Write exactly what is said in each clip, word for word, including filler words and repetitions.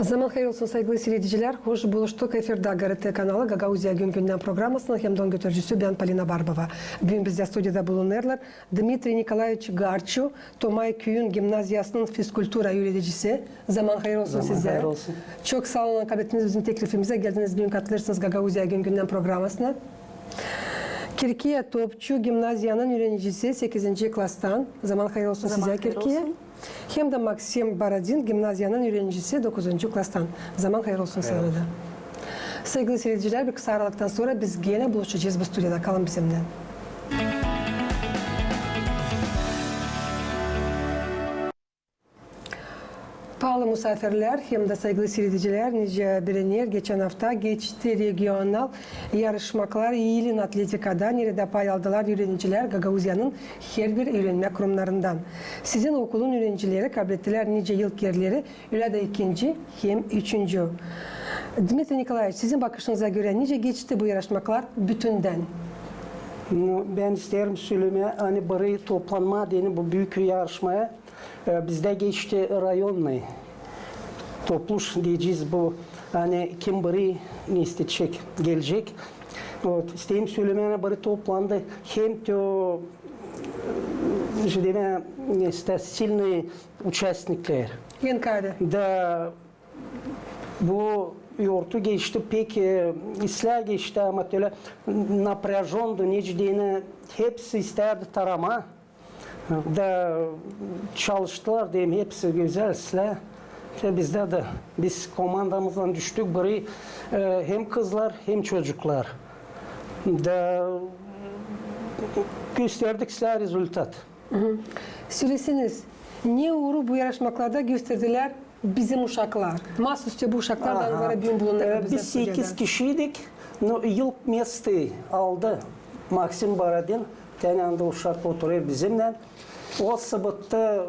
Zaman hayır olsun, saygılı siiredicilär. Hoş buluştuk. Efirdä GRT kanalı, Gagauziya gün-gündän programasının hem dä onun götürücüsü bän, Polina Barbova. Büün bizdä studiyada bulunêrlar Dmitriy Nikolaeviç Garçu, Tomay küüyün gimnaziyasının fizkultura üüredicisi. Zaman hayır olsun sizä. Zaman hayır olsun. Çok saa olun, kablettiniz bizim teklifimizä, geldiniz büün katılêrsınız Gagauziya gün-gündän programasına. Kirkiya Topçu, gimnaziyanın üürenicisi sekizinci klastan. Zaman hayır olsun sizä, Kirkiya. Hem dä Maksim Baradin, gimnaziyanın üürenicisi dokuzuncu klastan. Zaman hayır olsun sana da. Saygılı siiredicilär, bir kısa aralıktan sora biz genä buluşacez bu studiyada. Kalın bizimnän. Paalı musaafirlär hem dä saygılı siiredicilär, nicä bilinir, geçän afta geçti regional yarışmaklar iilin atletikada, neredä pay aldılar üürenicilär Gagauziyanın herbir üürenmä kurumnarından. Sizin okulun üürenicileri kablettilär nicä ilk erleri, ölä dä ikinci hem üçüncü. Dmitriy Nikolaeviç, sizin bakışınıza görä, nicä geçti bu yarışmaklar bütündän? Nu, bän isteerim sölemää, ani biri toplanma deyni bu büük yarışmaya, e, bizdä geçti rayonnıy topluş deyecez bu, ani kim biri ne isteecek, gelecek. Вот, isteerim sölemää, ani biri toplandı hem dä o, e, ne deer, ne isteer, silnıy uçastniklär. Enkaarı. Da bu yortu geçti pek, e, islää geçti, ama ölä naprяжённо, nicä deyni, hepsi isteerdi tarama. Da çalıştılar, deyim, hepsi gözäl islää. Hem bizdä dä, biz komandamızlan düştük, biri, e, hem kızlar, hem çocuklar. Da gösterdik islää rezultat. Söläseniz, ne uuru bu yarışmaklarda gösterdilär bizim uşaklar? Maasüstü bu uşaklar da, ani büün bulunêr bizdä studiyada. E, biz sekiz kişiydik. Nu, ilk mesto aldı Maksim Baradin, bir dä uşak oturêr bizimnän. O sıbıttı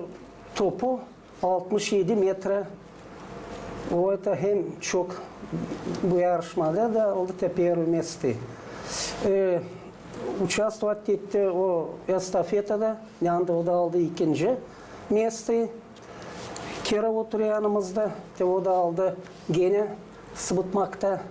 topu altmış edi metra. O, это hem çok bu yarışmada da aldı te первое место. E, участвовать etti o estafetada, ani o da aldı ikinci mesto. Kira oturêr yanımızda, te o da aldı genä sıbıtmakta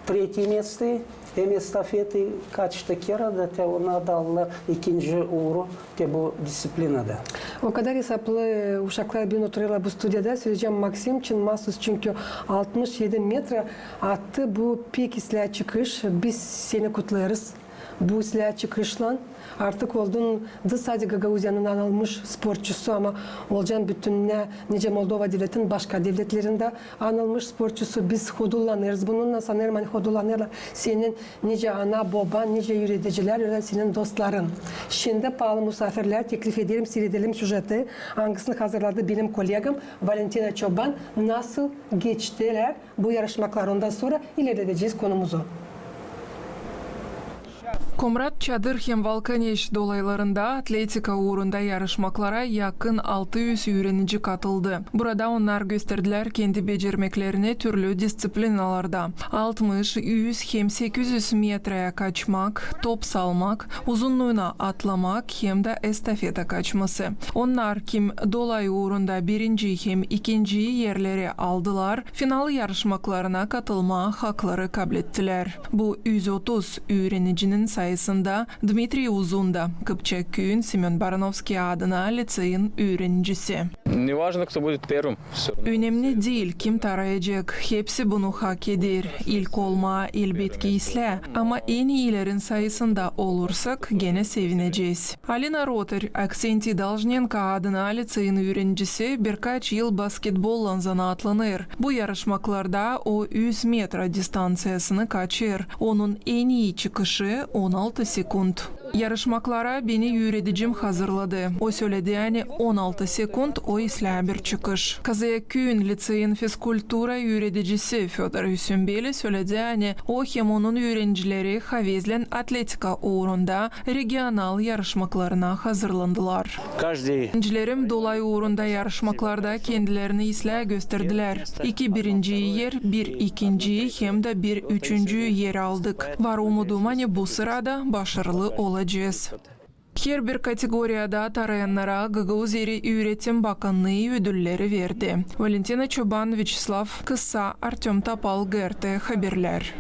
третье место, hem estafetayı kaçtı Kira da, te onnar da aldılar ikinci uuru te bu disţiplinada. O kadar esaplı, e, uşaklar büün oturêrlar bu studiyada, söleyecäm Maksim için maasüstü, çünkü altmış edi metra attı, bu pek islää çıkış, biz seni kutlêêrız bu islää çıkışlan. Artık oldun da sade Gagauziyanın anılmış sportçusu, ama olacan bütünnä, nicä Moldova devletin başka devletlerindä anılmış sportçusu. Biz hodullanêrız bununnän, sanêrım, ani hodullanêrlar senin nicä ana-boban, nicä üüredicilär, ölä senin dostların. Şindi, paalı musaafirlär, teklif ederim, siiredelim süjeti, angısını hazırladı benim kollegam Valentina Çoban, nasıl geçtilär bu yarışmaklar. Ondan sora ilerledecez konumuzu. Komrat, Çadır hem Valkaneş dolaylarında atletika uurunda yarışmaklara yakın altı üz üürenici katıldı. Burada onnar gösterdilär kendi becermeklerini türlü disţiplinalarda: altmış, üz hem sekiz üz metraya kaçmak, top salmak, uzunnuyuna atlamak hem dä estafeta kaçması. Onnar, kim dolay uurunda birinci hem ikinci erleri aldılar, final yarışmaklarına katılmaa hakları kablettilär. Bu üz otuz üürenicinin sayısında Dmitriy Uzun da, Kıpçak küüyün Semön Baranovskiy adına liţeyin üürenicisi. Не важно, кто будет первым, всё равно. Önemni diil, kim tarayacek, hepsi bunu hak eder. İlk olmaa, elbetki, islää, ama en iilerin sayısında olursak, genä sevinecez. Alina Rotar, Aksentiy Dolžnenko adına liţeyin üürenicisi, birkaç yıl basketbollan zanaatlanêr. Bu yarışmaklarda o üz metra distanţiyasını kaçêr. Onun en ii çıkışı on altı sekund. Yarışmaklara beni üüredicim hazırladı. O söledi, ani on altı sekund o islää bir çıkış. Kazayak küüyün liţeyin fizkultura üüredicisi Födor Üsümbeli söledi, ani o hem onun üürenicileri havezlän atletika uurunda regional yarışmaklarına hazırlandılar. Üürencilerim dolay uurunda yarışmaklarda kendilerini islää gösterdilär. İki birinci er, bir ikinci hem dä bir üçüncü er aldık. Var umudum, ani bu sırada başarılı olacez. Herbir kategoriyada tarayannara Gagauz Eri Üüretim Bakannıı ödülleri verdi. Valentina Çoban, Vyaçeslav Kısa, Artöm Topal, GRT Haberlär.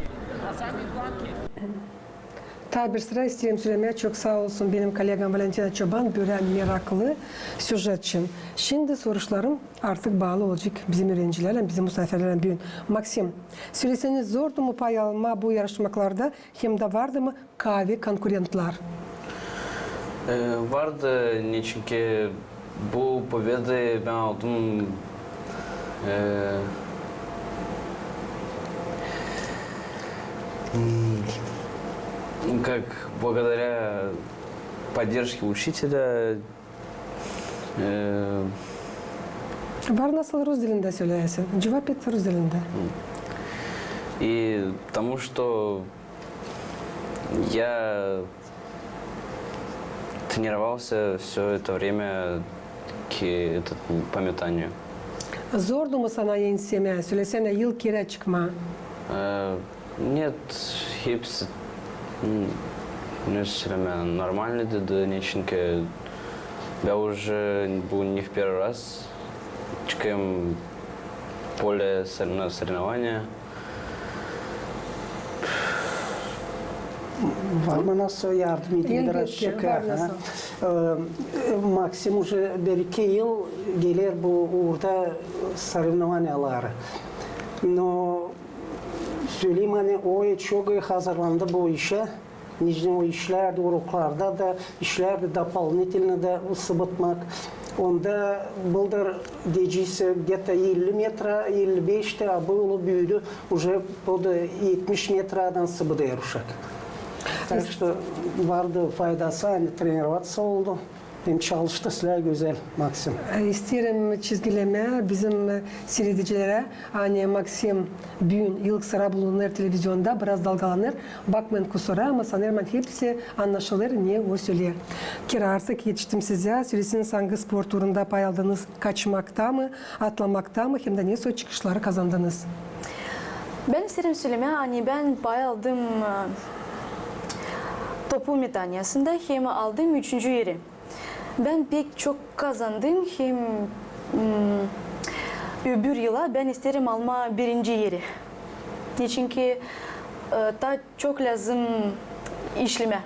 Taa bir sıra isteerim sölemää çok saa olsun benim kollegam Valentina Çoban bölä meraklı süjet için. Şindi soruşlarım artık baalı olacek bizim üürencilärlän, bizim musaafirlärlän büün. Maksim, söleseniz, zordu mu pay almaa bu yarışmaklarda, hem dä vardı mı kaavi konkurentlär? E, vardı, neçinki bu pobedanı bän aldım, e, m, как благодаря поддержке учителя, e, Var nasıl rus dilindä söleyäsin. Cuvap et rus dilindä. И потому что я тренировался всё это время к этому пометанию. Zordu mu sana ensemää, sölesänä, ilk kerä çıkmaa? E, нет, hepsi, m, ne sölemää, нормально dedi, neçinki bän уже bu не в первый раз çıkêrım поле сор-, на соревнования. Var mı nasıl yardım edeyim biraz çıka, var ha? Nasıl? E, Maksim уже bir-iki yıl geler bu uurda соревнованиялары. Но söleyim, ani o çok hazırlandı bu işä. Nicä o işlärdi, uroklarda da işlärdi, дополнительно da sıbıtmak. Onda bıldır deyecez где-то elli metra, elli beş dä, a bu yıl büüdü, уже o da etmiş metradan sıbıdêr uşak. Так что vardı faydası, ani тренироваться oldu. Hem çalıştı islää gözäl Maksim. E, isteerim çizgilemää bizim, e, siiredicilerä, ani Maksim büün ilk sıra bulunêr televizionda, biraz dalgalanêr. Bakmayın kusura, ama sanêrım, ani hepsi annaşılêr, ne o söleer. Kira, artık etiştim sizä. Söleseniz, angı sport uurunda pay aldınız? Kaçmakta mı, atlamakta mı, hem dä ne soy çıkışları kazandınız? Bän isteerim sölemää, ani bän pay aldım, e, topu metaniyasında hem aldım üçüncü eri. Bän pek çok kazandım hem, m, öbür yıla bän isteerim almaa birinci eri. Neçinki, e, taa çok lääzım işlemää.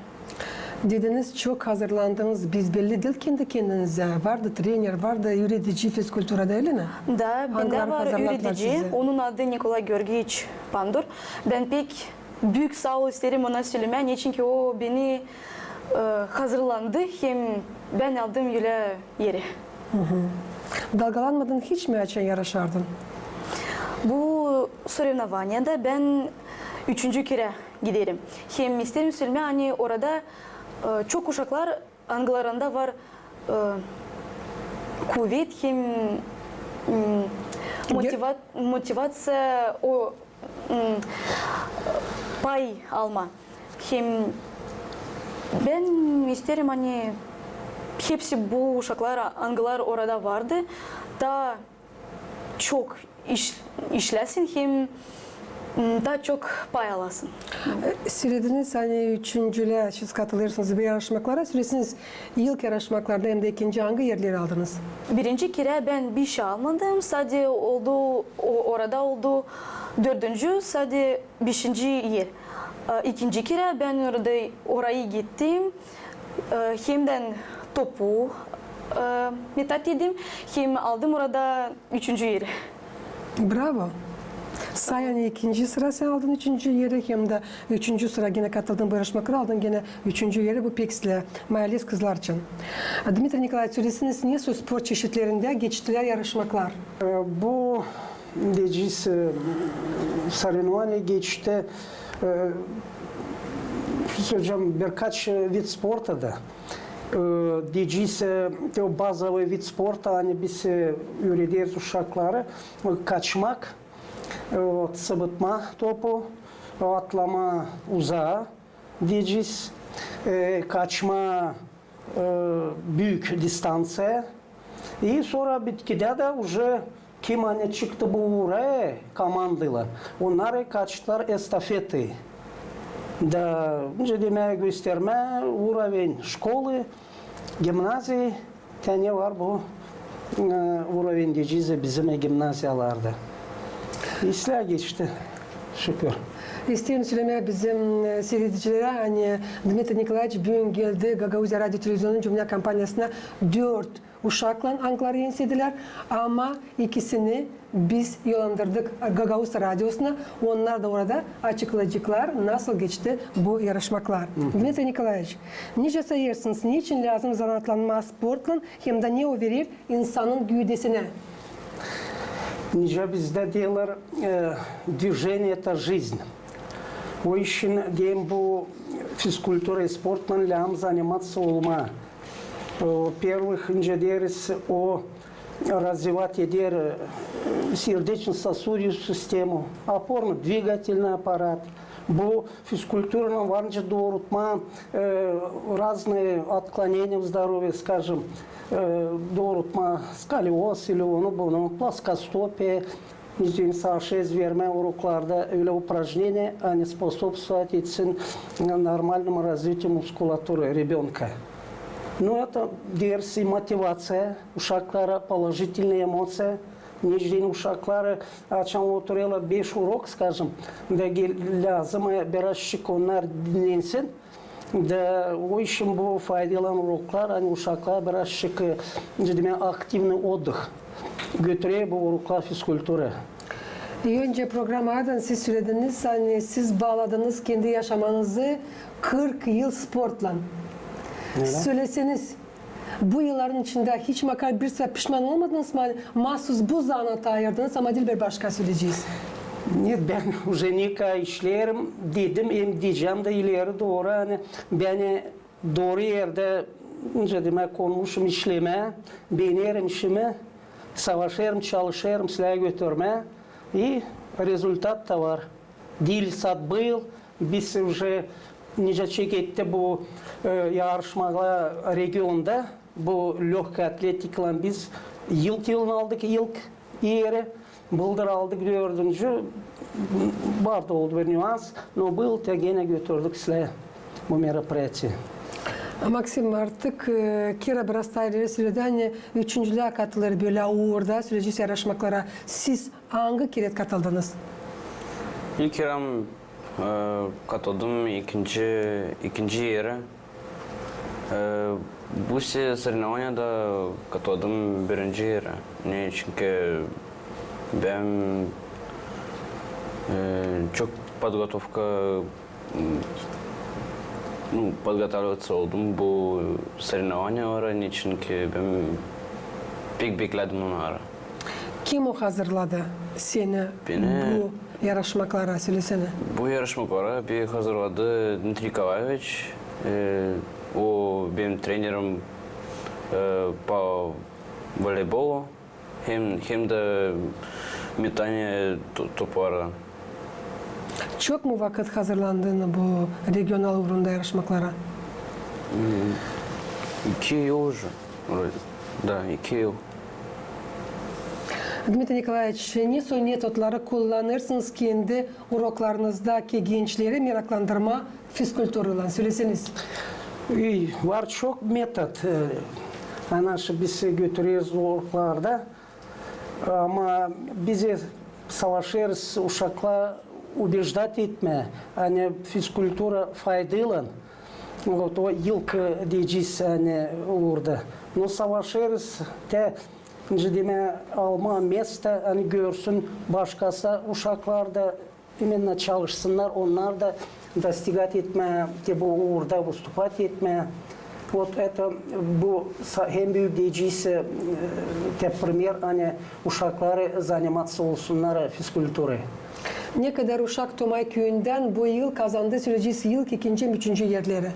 Dediniz, çok hazırlandınız. Biz belli diil kendi-kendinizä. Vardı trener, vardı üüredici fizkultura, diil mi? Da, bendä var üüredici. Onun adı Nikolay Georgiiç Pandur. Bän pek büük saa ol isteerim ona sölemää, neçinki o beni, e, hazırlandı hem bän aldım ölä eri. Dalgalanmadın hiç mi, açan yarışardın? Bu соревнованиеда bän üçüncü kerä giderim. Hem isteerim sölemää, ani orada, e, çok uşaklar, angılarında var, e, kuvet hem, m, motiva-, motivaţiya o m, pay almaa. Hem bän isteerim, ani hepsi bu uşaklar, angılar orada vardı, taa çok iş-, işläsin hem, m, taa çok pay alasın. E, söleseniz, ani üçüncülää siz katılêrsınız bu yarışmaklara, söleseniz, ilk yarışmaklarda hem dä ikinci angı erleri aldınız? Birinci kerä bän bişey almadım, sade oldu, o-, orada oldu dördüncü, sade bişinci er. E, ikinci kerä bän orada, orayı gittim, e, hem dä topu, e, metat edim, hem aldım orada üçüncü eri. Bravo. Sade ikinci sıra sän aldın üçüncü eri, hem dä üçüncü sıra genä katıldın bu yarışmaklara, aldın genä üçüncü eri, bu pek islää, maales kızlar için. Dmitriy Nikolaeviç, söleseniz, ne soy sport çeşitlerindä geçtilär yarışmaklar? E, bu, deyecez, e, соревнования geçti, e, söleyecäm, birkaç, e, vid sporta da. E, deyecez, e, te o bazovıy vid sporta, ani biz, e, üürederiz uşakları, e, kaçmak, e, sıbıtma topu, e, atlama uzaa, deyecez, e, kaçma, e, büük distanţiya. İ sora bitkidä dä uje kim ani çıktı bu uura, e, komandaylan, onnar, e, kaçtılar estafetayı. Da, nicä demää, göstermää uroven şkola, gimnaziya, te ne var bu, e, uroven deyecez bizim gimnaziyalarda. İslää geçti, şükür. İsteerim sölemää bizim, e, siiredicilerä, ani Dmitriy Nikolaeviç büün geldi Gagauziya radio televizionunun cümlä kompaniyasına dört uşaklan, angıları ensedilär, ama ikisini biz yollandırdık Gagauz radiosuna, onnar da orada açıklayaceklar, nasıl geçti bu yarışmaklar. Dmitriy Nikolaeviç, nicä sayêrsınız, neçin lääzım zanaatlanmaa sportlan, hem dä ne o verer insanın güüdesinä? Nicä bizdä deerlär, e, движение — это жизнь. O için deerim, bu физкультура, sportlan lääzım заниматься olmaa. Во-первых, nicä deeriz, o развивать eder, e, сердечно-сосудистую систему, опорно-двигательный аппарат. Bu физкультураlan var nicä doorutmaa, e, разные отклонения в здоровье, скажем, e, doorutmaa сколиоз ili onu bunu, плоскостопие, nicä deyim, саашез vermää uroklarda ölä упражнения, ani способствовать etsin нормальному развитию мускулатуры ребёнка. Ну, это deeriz мотивация uşaklara, положительные эмоции. Nicä deyim, uşaklar açan oturêrlar beş urok, скажем, da gel-, lääzım, e, birazçık onnar dinnensin. Da o için bu faydalan uroklar, ani uşaklara birazçık, e, nicä demää, активный отдых götürer bu uroklar физкультуры. Öncä programada siz sölediniz, ani siz baaladınız kendi yaşamanızı kırk yıl sportlan. Ölä. Söleseniz, bu yılların içindä hiç makar bir sıra pişman olmadınız mı, ani maasuz bu zanaata ayırdınız, ama diil bir başka söleyecez? Нет, bän уже ne kadar işleerim, dedim, hem deyecäm dä ileri dooru, ani bän dooru erdä, nicä demää, konmuşum işlemää, beenerim işimi, savaşêrım, çalışêrım islää götürmää, и результат ta var. Diil sade bu yıl, biz уже nicä çeketti bu, e, yarışmalar regionda, bu лёгкая атлетикаlan biz ilk yılın aldık ilk eri, bıldır aldık dördüncü, var da oldu bir нюанс, но bu yıl ta genä götürdük islää bu мероприятие. Maksim, artık, e, Kira biraz taa ileri söledi, ani üçüncülää katılêr bölä uurda, söleyecez yarışmaklara. Siz angı keret katıldınız? İlk kerä, e, katıldım ikinci, ikinci eri. E, bu se-, соревнованияда katıldım birinci eri. Ne, çünkü bän, e, çok подготовка, ну, подготавливаться oldum bu соревнованияlara, ne, çünkü bän pek bekledim onnarı. Kim o hazırladı seni bu yarışmaklara, sölesene? Bu yarışmaklara beni hazırladı Dmitriy Nikolaeviç. E, o benim trenerim, e, по волейболу, hem, hem dä metaniye to-, toparı. Çok mu vakıt hazırlandın bu regional uurunda yarışmaklara? Hmm, iki yıl уже. Вроде. Да, iki yıl. Dmitriy Nikolaeviç, ne soy metodları kullanêrsınız kendi uroklarınızdaki gençleri meraklandırmaa fizkulturaylan? Söleseniz. İi, var çok metod, e, ani biz götüreriz uroklarda. Ama biz savaşêrız uşakları убеждать etmää, ani fizkultura faydalı. Вот, o ilk, e, deyecez, ani uurda. Но savaşêrız te, nicä demää, almaa mesto, ani görsün başkası uşaklar da, именно çalışsınnar, onnar da достигать etmää, te bu uurda выступать etmää. Вот это, bu sa-, hem büük deyecez, e, te primer, ani uşakları заниматься olsunnar fizkulturaylan. Ne kadar uşak Tomay küüyündän bu yıl kazandı, söleyecez, ilk, ikinci hem üçüncü erleri?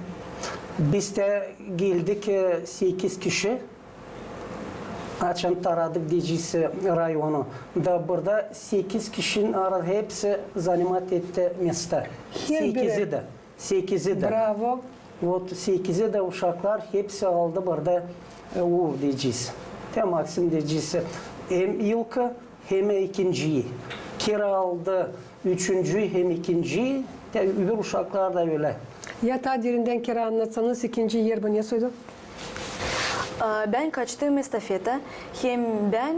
Biz te geldik, e, sekiz kişi. Açan taradık deyecez rayonu. Da burada sekiz kişinin ara-, hepsi занимать etti mesto. Sekizi dä. Sekizi dä. Bravo. Вот, sekizi dä uşaklar hepsi aldı burada, e, uur deyecez. Te Maksim deyecez. Hem ilk hem ikinci. Kira aldı üçüncü hem ikinci, E, öbür uşaklar da ölä. Ya taa derindän kerä annatsanız, ikinci er bu ne soydu? A, bän kaçtım estafeta, hem bän,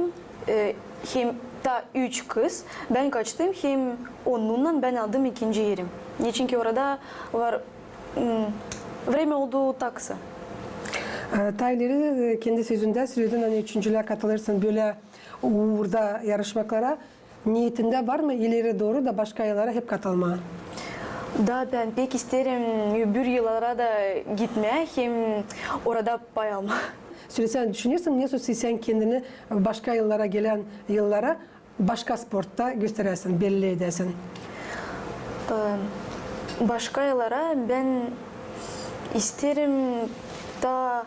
e, hem taa üç kız, bän kaçtım, hem onunnan bän aldım ikinci erim. Neçinki orada var, m, vremä oldu taa kısa. E, taa ileri, e, kendi sözündä söledi, ani üçüncülää katılırsın bölä uurda yarışmaklara. Neetindä var mı ileri dooru da başka erlerä hep katılmaa? Da bän pek isteerim öbür erlerä dä gitmää hem orada pay almaa. Sölesän, düşünersin, ne soy sän kendini başka erlerä, gelän erlerä başka sportta gösteräsin, belli edäsin? E, başka erlerä bän isteerim taa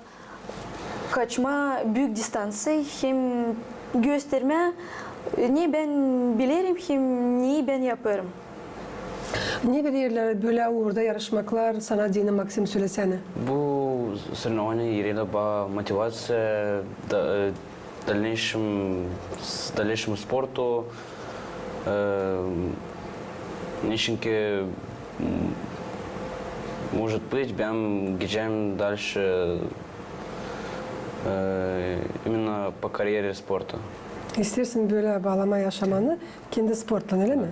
kaçmaa büük distanţiya hem göstermää, ne bän bilerim hem ne bän yapêrım. Ne verer bölä uurda yarışmaklar sana deyni, Maksim, sölesänä? Bu соревнования verer bana motivaţiya, da, e, дальнейшем, с- дальнейшему спорту. Э, neçinki, м, может быть, bän gidecäm дальше, э, именно по карьере спорта. İsteersin bölä baalamaa yaşamanı kendi sportlan, ölä mi?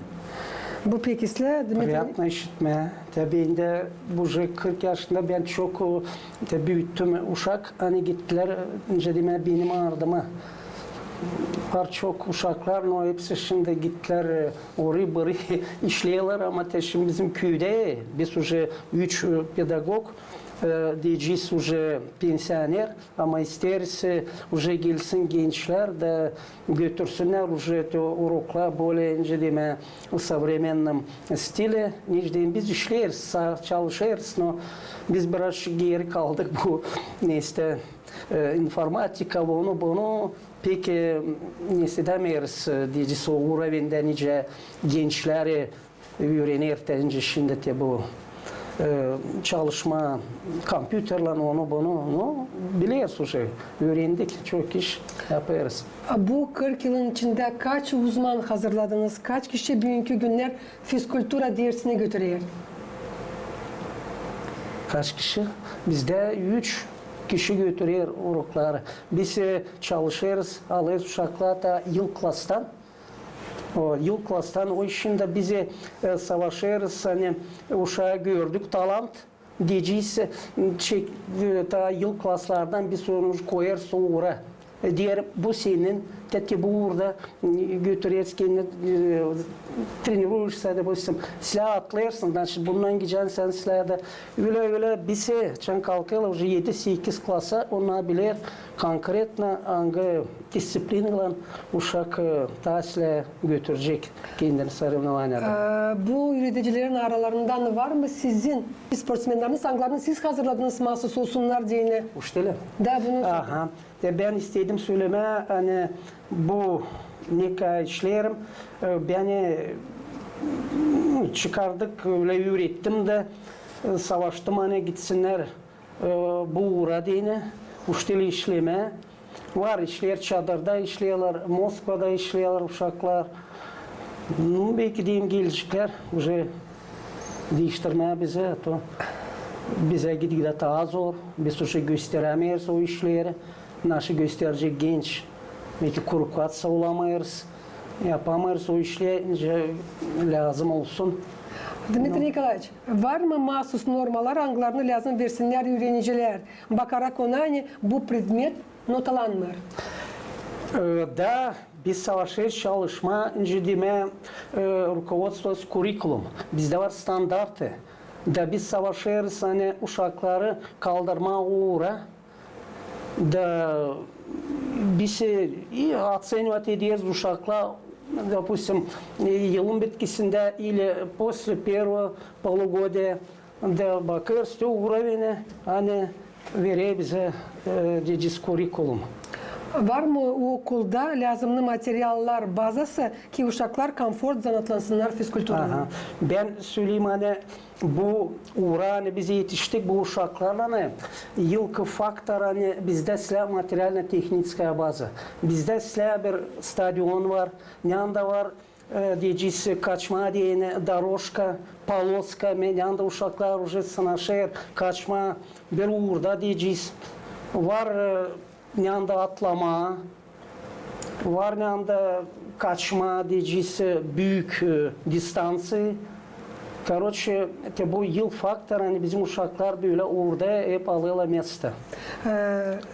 Bu pek islää, Dmitriy. Приятно işitmää. Tabii, indä bu уже kırk yaşında, bän çok, o, te, büüttüm uşak, ani gittilär, nicä demää, benim ardıma. Var çok uşaklar, no hepsi şindi gittilär, e, orayı-burayı işleerlär, ama te şindi bizim küüdä biz уже üç, e, pedagog, e, deyecez, уже pensioner, ama isteeriz, e, уже gelsin gençlär da götürsünnär уже te uroklar более, nicä demää, в современном стиле, nicä deyim, biz işleeriz, sa- çalışêrız, no biz biraz geeri kaldık bu, neysä, e, informatika, onu, bunu pek, e, neysä demeeriz, e, deyecez, o уровеньдä nicä gençleri üürener te nicä şindi te bu, e, çalışmaa kompyuterlän, onu, bunu, no, bilersiniz, уже üürendik, çok iş yapêrız. A bu kırk yılın içindä kaç uzman hazırladınız, kaç kişi büünkü günnär fizkultura dersini götürer? Kaç kişi? Bizdä üç kişi götürer urokları. Biz, e, çalışêrız, alêrız uşakları ta yıl klastan. O, yıl klastan, o işindä biz, e, savaşêrız, ani uşaa gördük talant, deyecez, e, çek-, e, ta yıl klaslardan biz onu koyêrız o uura. E, deer, bu senin, te, te bu uurda, e, götüreriz kendini, e, тренируешься, допустим, islää atlêêrsın, значит, bundan gidecän sän islää dä. Ölä, ölä, biz, e, çan kalkêrlar уже edi-sekiz klasa, onnar biler konkretno angı disţiplinaylan uşak, e, ta islää götürecek kendini соревнованияда. E, bu üüredicilerin aralarından var mı sizin sportsmenleriniz, angılarını siz hazırladınız, maasuz olsunnar deyni? Uştele? Da bunu. Aha. Te bän istedim sölemää, ani bu nekadar işlerim, e, bän, e, çıkardık, ölä üürettim dä, e, savaştım, ani gitsinnär, e, bu uura deyni, uştele işlemää. Var işleer, çadırda işleerlär, Moskvada işleerlär uşaklar. Ну, belki deyim, geleceklär уже diiştirmää bizi, a to bizä gitgidä taa zor, biz уже gösterämeeriz o işleri. Naşı gösterecek genç, belki kurukatsa olamêêrız, yapamêêrız o işleri, nicä lääzım olsun. Dmitriy Nikolaeviç, var mı maasuz normalar, angılarını lääzım versinnär üürenicilär, bakarak ona, ani bu predmet notalanmêêr? E, da, biz savaşêrız çalışmaa, nicä demää, e, руководствуясь куррикулум. Bizdä var standartı. Da biz savaşêrız, ani uşakları kaldırmaa o uura. Da biz, e, и оценивать ederiz uşaklar, допустим, e, yılın bitkisindä или после первого полугодия, da bakêrız te уровень, ani verer bizä, e, deyecez, kurrikulum. Var mı okulda lääzımnı materiallar bazası, ki uşaklar komfort zanaatlansınnar fizkulturaylan? Aha. Bän söleyim, ani bu uura, ani biz etiştik bu uşaklarlan, ani ilk faktor, ani bizdä islää материально-техническая база. Bizdä islää bir stadion var, neredä var e, deyecez, kaçmaa deyni, дорожка, полоска, me-, neredä uşaklar уже sınaşêr kaçmaa bir uurda, deyecez. Var, e, neredä atlamaa, var neredä kaçmaa, deyecez, büük, e, distanţiya. Короче, te bu yıl faktor, ani bizim uşaklar bölä uurda hep alêrlar mesto. E,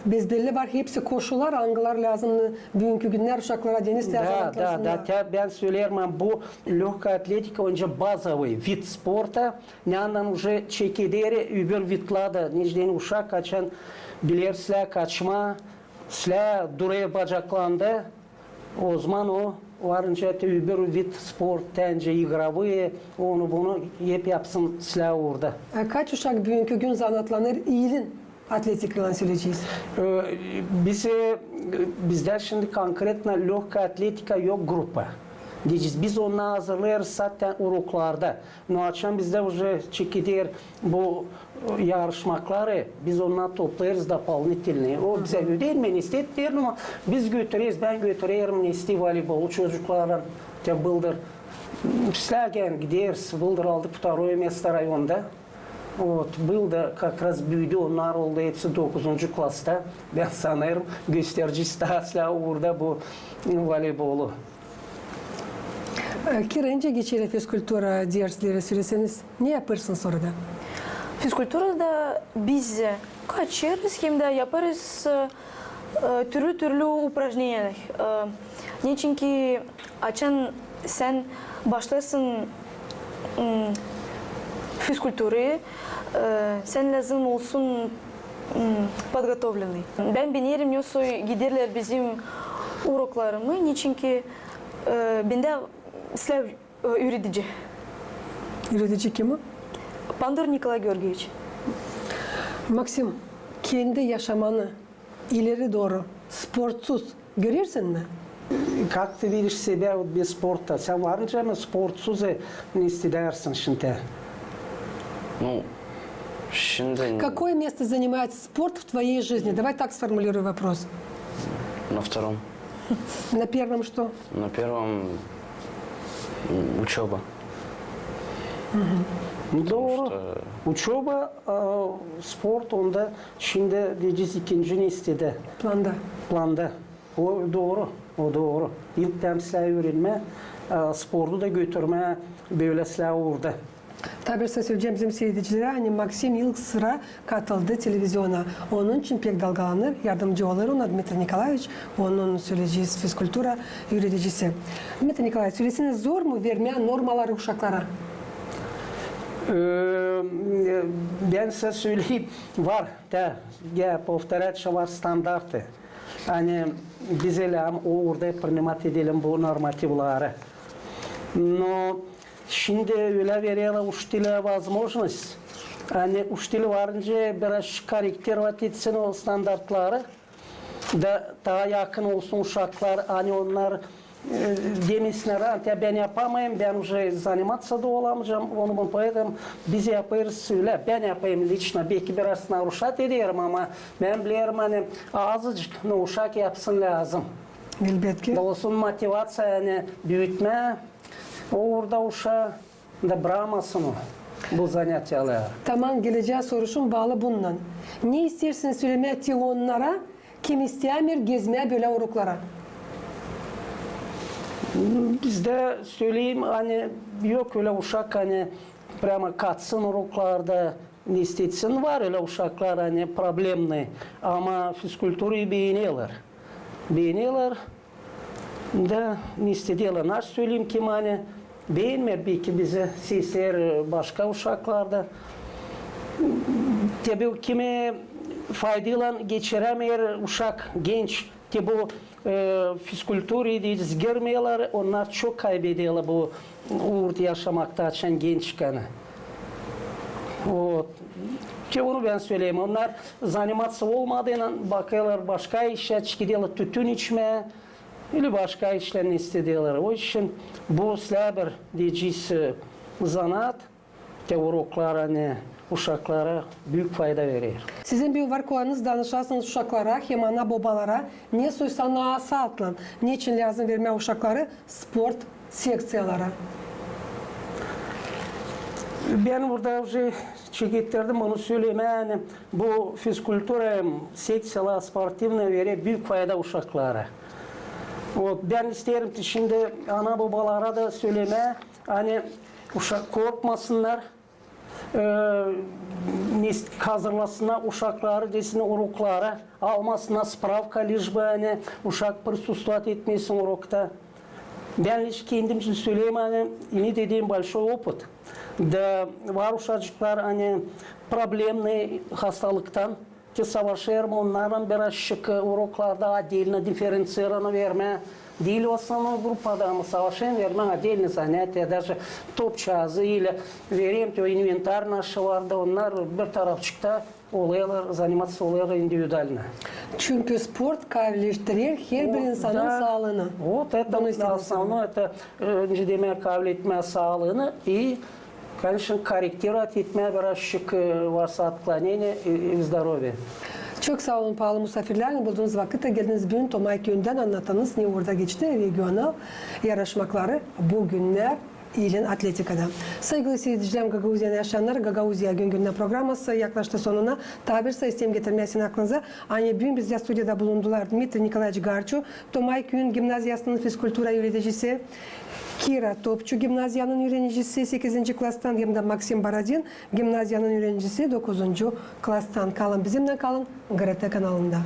bezbelli var hepsi koşular, angılar lääzım büünkü günnär uşaklara, Denis lääzım. Da, da, da, te bän söleerim, bu лёгкая атлетика, öncä базовый вид спорта, neredä уже çekeder öbür vidlär dä, neçin deyni uşak açan biler islää kaçmaa, islää durêr bacaklarında, ozaman o varınca te öbür вид спорта, te öncä игровые, onu bunu hep yapsın islää uurda. E, kaç uşak büünkü gün zanaatlanêr iilin atletikaylan, söleyecez? E, biz, e, bizdä şindi конкретно лёгкая атлетика yok grupa. Deyecez, biz onu hazırlêêrız zaten uroklarda. No açan bizdä уже çekeder bu, e, yarışmakları, biz ondan toplêêrız дополнительные. O bizä ödeymeer, ne isteer, ama biz götüreriz, bän götürerim, ne isteer, voleybolu çocuklarlan, te bıldır. İslärkän gideriz, bıldır aldık второе место районда. Вот, bıldır как раз büüdü, onnar oldu hepsi dokuzuncu klasta. Bän sanêrım, gösterecez taa islää uurda bu, e, voleybolu. E, kira, nicä geçer fizkultura dersleri, söleseniz, ne yapêrsınız orada? Fizkulturada biz kaçêrız hem dä yapêrız, e, türlü-türlü упражнения. E, neçinki açan sän başlêêrsın, m, fizkulturayı, e, sän lääzım olsun, m, подготовленный. Bän beenerim, ne soy giderlär bizim uroklarımı, neçinki, e, bendä islää, e, üüredici. Üüredici kim o? Pandur Nikolay Georgiyeviç. Maksim, kendi yaşamanı ileri dooru sportsuz görersin mi? Как ты видишь себя вот без спорта? Sän varınca mı sportsuz, e, ne isteyärsin şindi? Ну, şindi... Какое место занимает спорт в твоей жизни? Давай так сформулируй вопрос. На втором. На первом что? На первом, м, учёба. Dooru. Потому что... Uçoba, e, sport onda şindi deyecez ikinci nestedä. Planda. Planda. O dooru, o dooru. İlk dä islää üürenmää, e, sportu da götürmää bölä islää uurda. Taa bir söleyecäm bizim siiredicilerä, ani Maksim ilk sıra katıldı televiziona. Onun için pek dalgalanêr, yardımcı olêr ona Dmitriy Nikolaeviç, onun, söleyecez, fizkultura üüredicisi. Dmitriy Nikolaeviç, söleseniz, zor mu vermää normaları uşaklara? E, bän sizä söleyim, var, da, я повторяю, var standartı. Ani biz ölä o uurda принимать edelim bu normativları. No şindi ölä vererlär uçitelä возможность. Ani uçitelä varınca biraz korrektirovat etsin o standartları. Da taa yakın olsun uşaklar, ani onnar, e, demesin, ya bän yapamayım, bän уже заниматься da olamayacam, onu bän поэтому biz yapêrız ölä. Bän yapêrım лично, beki biraz нарушать ederim, ama bän bilerim, ani azıcık, no uşak yapsın lääzım. Elbetki. Da olsun motivaţiya, ani büütmää o uurda uşaa, da bramasın o bu zanaatları. Tamam, gelecää soruşum baalı bununnan. Ne isteersiniz sölemää te onnara, kim isteämeer gezmää bölä uroklara? Bizdä, söleyim, ani yok ölä uşak, ani прямо katsın uroklarda, ne istesin. Var ölä uşaklar, ani проблемные, ama fizkulturayı beenerlär. Beenerlär. Da ne isteerlär, nasıl söleyim, kim ani beenmeer, beki bizi seseer başka uşaklar da. Tabi kimi faydaylan geçirämeer uşak, genç, te bu, e, fizkulturayı deyecez, girmeerlär, onnar çok kaybederlär bu uurda yaşamakta, açan gençkän. Вот. Te onu bän söleyim. Onnar заниматься olmadıynan bakêrlar başka işä, çıkêrlar tütün içmää, ili başka işlär ne isteerlär. O için bu islää bir, deyecez, e, zanaat, te uroklar, ani uşaklara büük fayda verer. Sizin bir var kolayınız danışasınız uşaklara hem ana-bobalara, ne soy sanaatlan, neçin lääzım vermää uşakları sport sekţiyalara? Bän burada уже çekettirdim bunu sölemää, ani bu fizkultura hem sekţiyalar, sportivnaya verer büük fayda uşaklara. Вот, bän isteerim şindi ana-bobalara da sölemää, ani uşak korkmasınnar, e, mes-, hazırlasınnar uşakları, desin, uroklara, almasınnar spravka, лишь бы, ani uşak присутствовать etmesin urokta. Bän лишь kendim için söleerim, ani имею, dedim, большой опыт. Da var uşacıklar, ani problemnıy hastalıktan, te savaşêrım onnarlan birazçık, e, uroklarda отдельно, дифференцированно vermää. Diil в основной grupada, ama savaşêrım vermää отдельно занятия, даже topçaazı ile vererim, te o инвентарь naşı var da, onnar bir tarafçıkta olêrlar, заниматься olêrlar индивидуально. Çünkü sport kaavileştirer herbir insanın saalıını. Вот это основное, это, e, öncä demäk, kaaviletmää saalıını и, конечно, корректировать etmää birazçık, e, varsa отклонение, e, e, здоровье. Çok saa olun, paalı musaafirlär, ani buldunuz vakıt da geldiniz büün Tomay küüyündän annatanız, ne orada geçti regional yaraşmakları bu günnär iilän atletikada. Saygılı siiredicilär, Gagauziyanın yaşayannarı, Gagauziya gün-gündän programası yaklaştı sonuna. Taa bir saa isteerim getirmää sizin aklınıza, ani büün bizdä studiyada bulundular Dmitriy Nikolaeviç Garçu, Tomay küüyün gimnaziyasının fizkultura üüredicisi, Kira Topçu, gimnaziyanın üürenicisi sekizinci klastan, hem dä Maksim Borodin, gimnaziyanın üürenicisi dokuzuncu klastan. Kalın bizimnän, kalın GRT kanalında.